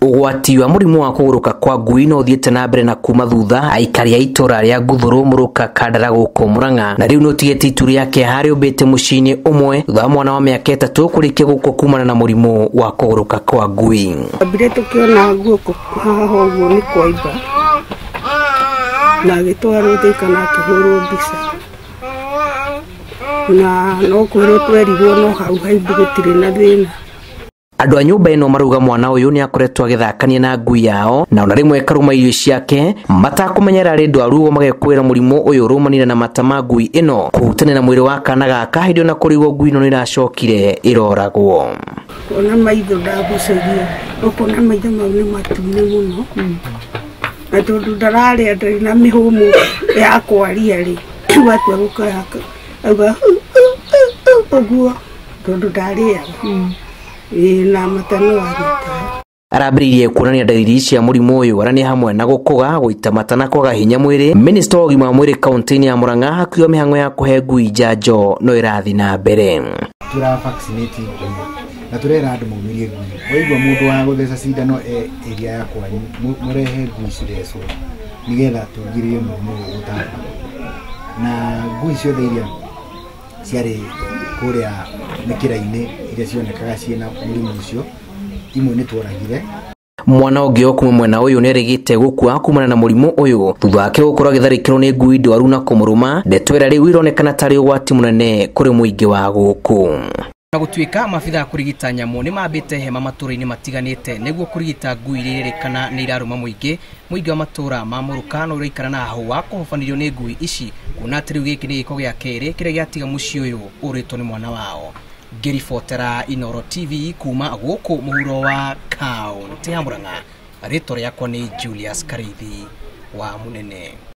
Ũgwati wa mũrimũ wa kũgũrũka kwa ngui no ũthiĩte na mbere na kuma thutha aikari a itũra rĩa Nguthũrũ Mũrũka Kandara gũkũ Murang'a na rĩu nĩ ũtigĩte itu rĩa kĩeha rĩũmbĩte mũciĩ-inĩ ũmwe thutha wa mwana wa mĩaka 3 kũrĩkia gũkua kumana na mũrimũ wa kũgũrũka kwa ngui. Ambire tukiona guoko haha ũguo nĩ kwaimba na agĩtwarwo Thika na akĩhũrwo mbica na no kwĩrwo twerirwo no hau haimbu gũtirĩ na thĩna. Andũ a nyũmba ĩno marauga mwana ũyũ nĩ akoretwo agĩthakania na ngui yao na ona rĩmwe karũma irio ciake matakũmenyera arĩ ndwaru ũguo magekwĩra mũrimũ ũyũ ũrũmanire na mata ma ngui ĩno kũhutania na mwĩrĩ wa kana gaka hĩndĩ ona kũrigwo ngui ĩno nĩ ĩracokire ĩroragwo. Kuona maitho ndagucagia ũkona maitho mau nĩ matune mũno na tondũ ndararĩa ndarĩ na mĩhũmũ ya kwaria rĩ watua gũkaya auga ũguo tondũ ndarĩaga na matano wanyita. Arambĩrĩirie kuonania ndariri cia mũrimũ ũyũ arĩa nĩ hamwe na gũkũga, gũita mata na kwaga hinya mwĩrĩ. Minista wa ũgima wa mwĩrĩ kaunti-inĩ ya Murang'a akiuga mĩhang'o ya kũhe ngui njanjo no ĩrathiĩ na mbere. Tũra vaccinate ngui na tũrera andũ maumĩrie ngui. Waigua mũndũ wa gũtheca cindano area ya kwanyu mũrehe ngui cithecwo nĩgetha tũgirĩrĩrie mũrimũ ũyũ gũtamba. Na ngui ciothe iria ciarĩ kũrĩa mĩkĩra-inĩ iria cionekaga ciĩna mũrimũ ũcio imwe nĩ tworagire. Mwana ũngĩ o kuma mwena ũyũ nĩerĩgĩte gũkua kumana na mũrimũ ũyũ thutha wake gũkorwo agĩtharĩkĩrwo nĩ ngui ndwaru na kũmũrũma. Ndeto ĩrĩa rĩu ironekana tarĩ ũgwati mũnene kũrĩ mũingĩ wa gũkũ. Na gũtuĩka maabithaa kũrigita nyamũ nĩ mambĩte hema matũra-inĩ matiganĩte nĩguo kũrigita ngui iria irerĩkana nĩ irarũma mũingĩ. Mũingĩ wa matũra ma Mũrũka no ũraikara na hũa kũhobanĩrio nĩ ngui ici kuona atĩ rĩu gĩkĩ nĩ gĩko gĩa kerĩ kĩrĩa gĩatiga mũciĩ ũyũ ũrĩtwo nĩ mwana wao. Ngĩribotera Inooro TV kuma gũkũ mũhuro wa kaũntĩ ya Murang'a, rĩtwa rĩakwa nĩ Julius Karithi wa Munene.